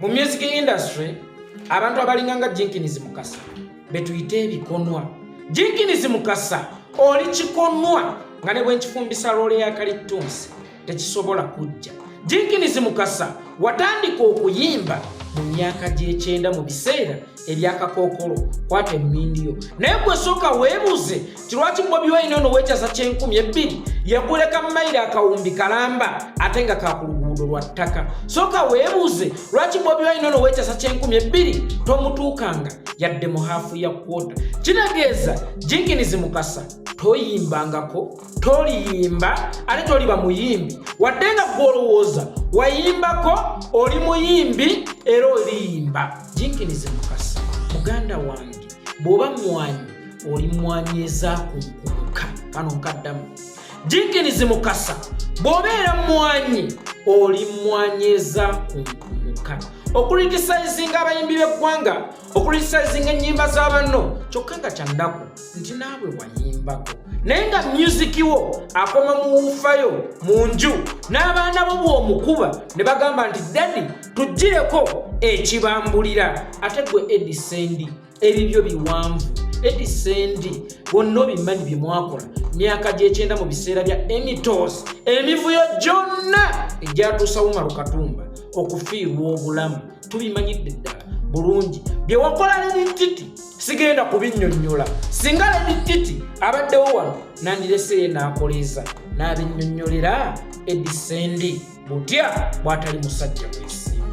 Mu music industry, abantu abalinga nga Jenkins Mukasa betuyite ebikonwa. Jenkins Mukasa, oli kikonwa nga ne bwenkifumbisa loole ya kalittunsi tekisobola kujja. Jenkins Mukasa, watandika okuyimba mu myaka gy'ekyenda, mu biseera ebyakakookolo. Kwata emmindiyo, naye gwe sooka weebuuze ti lwaki Bobi Wine ono wekyasa kye-2000 yakuleka mayiro akawumbi kalamba, ate nga ka ku luguudo lwa ttaka? Sooka weebuuze lwaki Bobi Wine ono wekyasa kye-2000 tomutuukanga yadde mu half ya quarter. Kitegeeza, Jenkins Mukasa, toyimbangako, toliyimba, ate toliba muyimbi, wadde nga gwolowooza wayimbako, oli muyimbi era oliyimba. Jenkins Mukasa, muganda wange, bw'oba mwanyi, oli mwanyi ezaakunkumuka. Kano nkaddamu. Jenkins Mukasa, bw'obeera mwanyi, oli mwanyi ezaakunkumuka. Okucriticizinga abayimbi b'eggwanga, okucriticizinga ennyimba z'abanno, kyokka nga kyannaku nti naawe wayimbako, naye nga music wo akoma mu woofer yo mu nju n'abaana bo bw'omukuba ne bagamba nti, "Daddy, tugireko ekibambulira." Ate gwe Eddie Sendi, ebibyo biwanvu. Eddie Sendi, bonna obimanyi bye mwakola myaka gy'ekyenda mu biseera bya emitos, emivuyo gyonna egyatuusa Umaru Katumba okufiirwa obulamu. Tubimanyidde ddala bulungi bye wakola Lady Titi. Sigenda kubinnyonnyola. Singa Lady Titi abaddewo wano, nandireseyo n'akoleeza n'abinnyonnyolera Eddie Sendi butya bw'atali musajja mwesimbu.